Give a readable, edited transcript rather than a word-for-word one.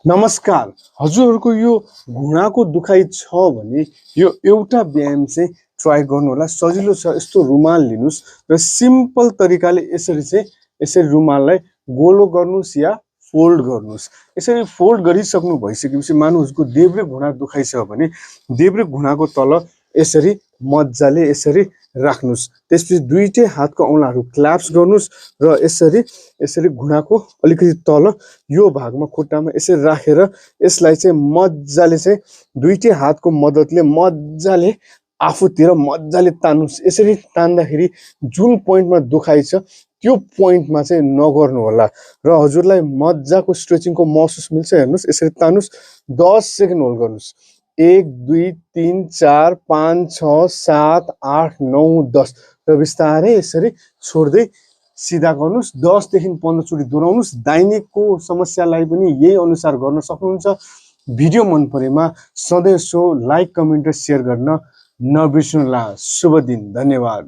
नमस्कार। हजुरहरूको यो घुँडाको दुखाइ छ भने यो एउटा व्यायाम चाहिँ ट्राई गर्नु होला। सजिलो छ। यस्तो रुमाल लिनुस् र सिम्पल तरिकाले यसरी रुमाललाई गोलो गर्नुस् या फोल्ड गर्नुस्। यसरी फोल्ड गरिसक्नु भइसकेपछि मानुसको देब्रे घुँडा दुखाइ छ भने देब्रे घुँडाको तल यसरी मज्जाले यसरी राख्नुस्। त्यसपछि दुईटै हातको औँलाहरू क्ल्याप्स गर्नुस् र यसरी घुँडाको अलिकति तल यो भागमा खुट्टामा यसरी राखेर यसलाई चाहिँ मज्जाले चाहिँ दुईटै हातको मद्दतले मज्जाले आफूतिर मज्जाले तान्नुस्। यसरी तान्दाखेरि जुन पोइन्टमा दुखाइ छ त्यो पोइन्टमा चाहिँ नगर्नु होला र हजुरलाई मज्जाको स्ट्रेचिङको महसुस मिल्छ। हेर्नुस्, यसरी तान्नुस्, 10 सेकेन्ड होल्ड गर्नुस्। 1 2 3 4 5 6 7 8 9 10 र बिस्तारै यसरी छोड्दै सिधा गर्नुस्। 10 देखि 15 चोटि दोहोऱ्याउनुस्। दाहिनेको समस्यालाई पनि यही अनुसार गर्न सक्नुहुन्छ। भिडियो मन परेमा सधैँ सो लाइक, कमेन्ट र सेयर गर्न नबिर्सनुहोला। शुभ दिन। धन्यवाद।